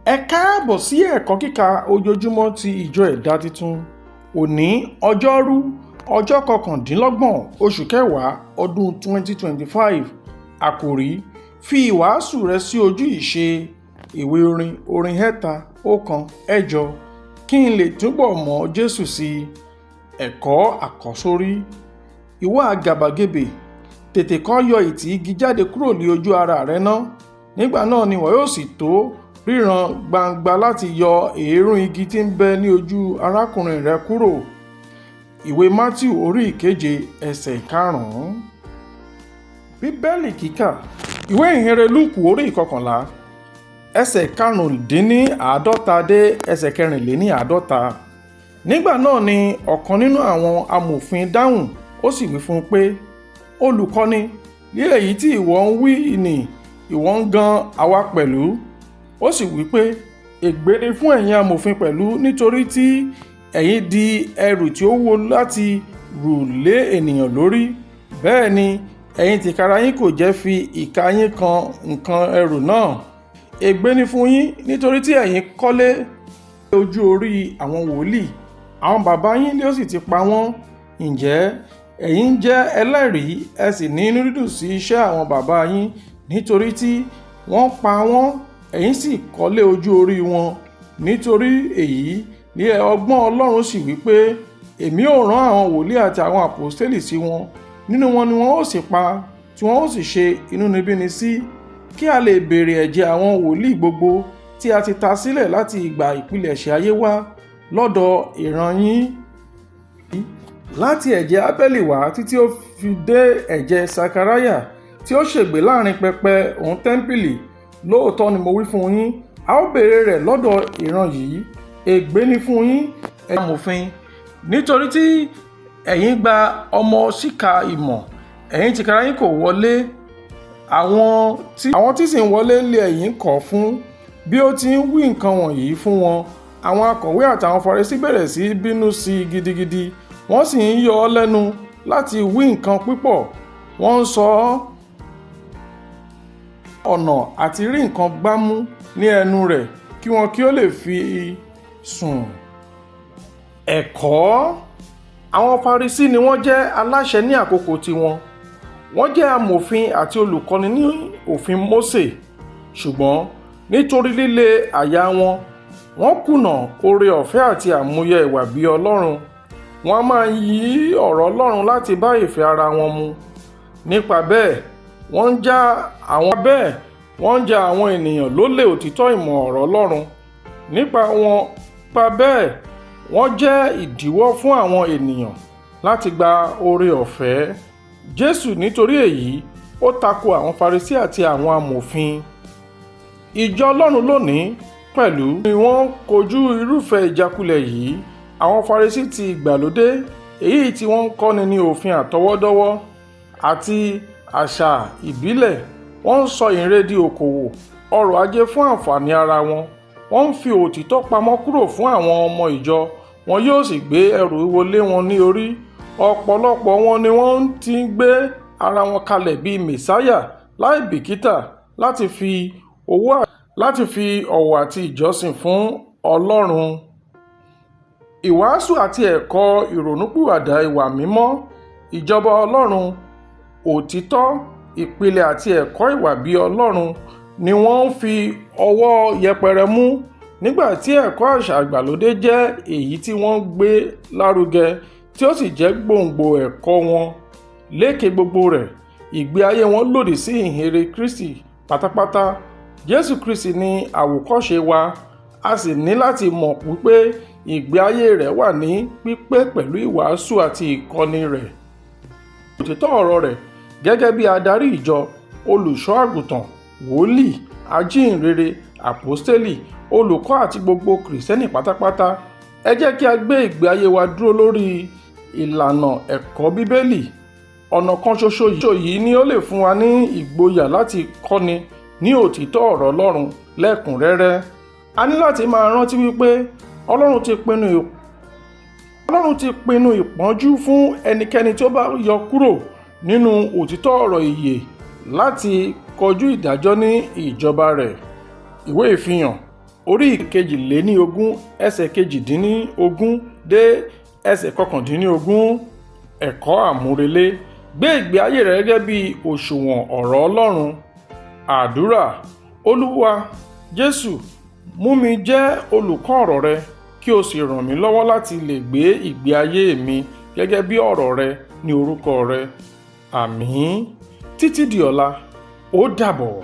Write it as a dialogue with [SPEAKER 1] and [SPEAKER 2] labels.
[SPEAKER 1] Ẹ káàbọ̀ sí ẹ̀kọ́ kíkà ojoojúmọ́ ti Ìjọ Ẹ̀dá Titun. Òní, Ọjọ́rú, ọjọ́ 29 oṣù kẹwàá ọdún 2025. Àkòrí: Fi ìwàásù rẹ sí ojú ìṣe. Ìwé orin, orin 318. Kí n lè túbọ̀ mọ Jésù sí i. Ẹ̀kọ́ àkọ́sórí. Ìwọ àgàbàgebè, tètè kọ́ yọ ìtì igi jáde kúrò ní ojú ara rẹ ná. Nígbà náà ni ìwọ yóò sì tó ríran gbangba láti yọ èérún igi tí ń bẹ ní ojú arákùnrin rẹ kúrò. Ìwé Mátíù orí 7 ẹsẹ̀ 5. Bíbélì kíkà. Ìwé ìhìnrere Lúùkù orí 11 ẹsẹ̀ 55 dé ẹsẹ̀ 54. Nígbà náà ni ọ̀kan nínú àwọn amòfin dáhùn, ó sì wí fún un pé, "Olùkọ́ni, ní èyí tí ìwọ ń wí nì, ìwọ ń gan àwa pẹ̀lú." Ó sì wí pé, "Ègbé ni fún ẹ̀yin amòfin pẹ̀lú, nítorí tí ẹ̀yin di ẹrù tí ó wúwo láti rù lé ènìyàn lórí. Bẹ́ẹ̀ ni ẹ̀yin tìkára yín kò jẹ́ fi ìka yín kan nǹkan ẹrù náà. Ègbé ni fún yín, nítorí tí ẹ̀yin kọ́lé ojú orí àwọn wòlíì, àwọn baba yín ni ó sì ti pa wọ́n. Ǹjẹ́ ẹ̀yin ń jẹ́ ẹlẹ́rìí, ẹ sì ní inú dídùn sí iṣẹ́ àwọn baba yín, nítorí tí wọ́n pa wọ́n, ẹ̀yin sì kọ́lé ojú orí wọn. Nítorí èyí ni ọgbọ́n Ọlọ́run sì wí pé, Èmi ó rán àwọn wòlíì àti àwọn àpọ́stélì sí wọn, nínú wọn ni wọn ó sì pa, tí wọn ó sì ṣe inúnibíni sí, kí a lè béèrè ẹ̀jẹ̀ àwọn wòlíì gbogbo tí a ti ta sílẹ̀ láti ìgbà ìpilẹ̀ṣẹ̀ ayé wá lọ́dọ̀ ìran yín, láti ẹ̀jẹ̀ Ábẹ́lì wá títí ó fi dé ẹ̀jẹ̀ Sakaraya tí ó ṣègbé láàrin pẹpẹ òun tẹ́ḿpìlì. Lóòótọ́ ni mo wí fún yín, a ó béèrè rẹ̀ lọ́dọ̀ ìran yìí. Ègbé ni fún yín, ẹ̀yin amòfin, nítorí tí ẹ̀yin gba ọmọ síkà ìmọ̀, ẹ̀yin tìkára yín kò wọlé, àwọn tí sì ń wọlé lé ẹ̀yin kọ̀ fún." Bí ó ti ń wí nǹkan wọ̀nyí fún wọn, àwọn akọ̀wé àtàwọn Farisí bẹ̀rẹ̀ sí í bínú sí i gidigidi, wọ́n sì ń yọ ọ́ lẹ́nu láti wí nǹkan púpọ̀. Wọ́n ń sọ ọ̀nà àti rí nǹkan gbámú ní ẹnu rẹ̀ kí wọn kí ó lè fi sùn. Ẹ̀kọ́. Àwọn Farisí ni wọ́n jẹ́ aláṣẹ ní àkókò tiwọn. Wọ́n jẹ́ amòfin àti olùkọ́ni ní òfin Mósè. Ṣùgbọ́n nítorí líle àyà wọn, wọ́n kùnà oore ọ̀fẹ́ àti àmúyẹ ìwà bí Ọlọ́run. Wọ́n a máa yí ọ̀rọ̀ Ọlọ́run láti bá ìfẹ́ ara wọn mu. Nípa bẹ́ẹ̀, wọ́n ń ja àwọn ènìyàn lólè òtítọ́ ìmọ̀ ọ̀rọ̀ Ọlọ́run. Nípa bẹ́ẹ̀, wọ́n jẹ́ ìdíwọ́ fún àwọn ènìyàn láti gba oore ọ̀fẹ́ Jésù. Nítorí èyí, ó tako àwọn Farisí àti àwọn amòfin. Ìjọ Ọlọ́run lónìí pẹ̀lú ni wọ́n kojú irúfẹ́ ìjákulẹ̀ yìí. Àwọn Farisí ti ìgbàlódé, èyí tí wọ́n ń kọ́ni ní òfin àtọwọ́dọ́wọ́ àti àṣà ìbílẹ̀, wọ́n ń sọ ìhìnrere di okòwò ọrọ̀ ajé fún àǹfààní ara wọn. Wọ́n ń fi òtítọ́ pamọ́ kúrò fún àwọn ọmọ ìjọ, wọn yóò sì gbé ẹrù wúwo lé wọn ní orí. Ọ̀pọ̀lọpọ̀ wọn ni wọ́n ti ń gbé ara wọn kalẹ̀ bíi Mèsáyà láì bìkítà láti fi ọ̀wọ̀ àti ìjọsìn fún Ọlọ́run. Ìwàásù àti ẹ̀kọ́ ìrònúpìwàdà, ìwà mímọ́, ìjọba Ọlọ́run, òtítọ́, ìpìlẹ̀ àti ẹ̀kọ́ ìwà bí Ọlọ́run ni wọ́n ń fi ọwọ́ yẹpẹrẹ mú, nígbà tí ẹ̀kọ́ àṣà ìgbàlódé jẹ́ èyí tí wọ́n ń gbé lárugẹ tí ó sì jẹ́ gbòǹgbò ẹ̀kọ́ wọn. Lékè gbogbo rẹ̀, ìgbé ayé wọn lòdì sí ìhìnrere Kristi pátápátá. Jésù Kristi ni àwòkọ́ṣe wa, a sì ní láti mọ̀ wípé ìgbé ayé rẹ̀ wà ní pípé pẹ̀lú ìwàásù àti ìkọ́ni rẹ̀. Òtítọ́ ọ̀rọ̀ rẹ̀ gẹ́gẹ́ bí adarí ìjọ, olùṣọ́ àgùntàn, wòlíì, ajíhìnrere, àpọ́stélì, olùkọ́ àti gbogbo Kìrìsìtẹ́nì pátápátá. Ẹ jẹ́ kí a gbé ìgbé ayé wa dúró lórí ìlànà ẹ̀kọ́ Bíbélì. Ọ̀nà kan ṣoṣo yìí ni ó lè fún wa ní ìgboyà láti kọ́ni ní òtítọ́ ọ̀rọ̀ Ọlọ́run lẹ́kùnrẹ́rẹ́. A ní láti máa rántí wípé Ọlọ́run ti pinnu ìpọ́njú fún ẹnikẹ́ni tí ó bá yọ kúrò nínú òtítọ́ ọ̀rọ̀ ìyè láti kojú ìdájọ́ ní ìjọba rẹ̀. Ìwé Ìfihàn orí 22, ẹsẹ̀ 18 dé ẹsẹ̀ 19. Ẹ̀kọ́ àmúrelé: gbé ìgbé ayé rẹ gẹ́gẹ́ bí òṣùwọ̀n ọ̀rọ̀ Ọlọ́run. Àdúrà: Olúwa Jésù, mú mi jẹ́ olùkọ́ ọ̀rọ̀ rẹ, kí o sì ràn mí lọ́wọ́ láti lè gbé ìgbé ayé mi gẹ́gẹ́ bí ọ̀rọ̀ rẹ ní orúkọ rẹ. Àmín. Títí di ọ̀la, ó dàbọ̀.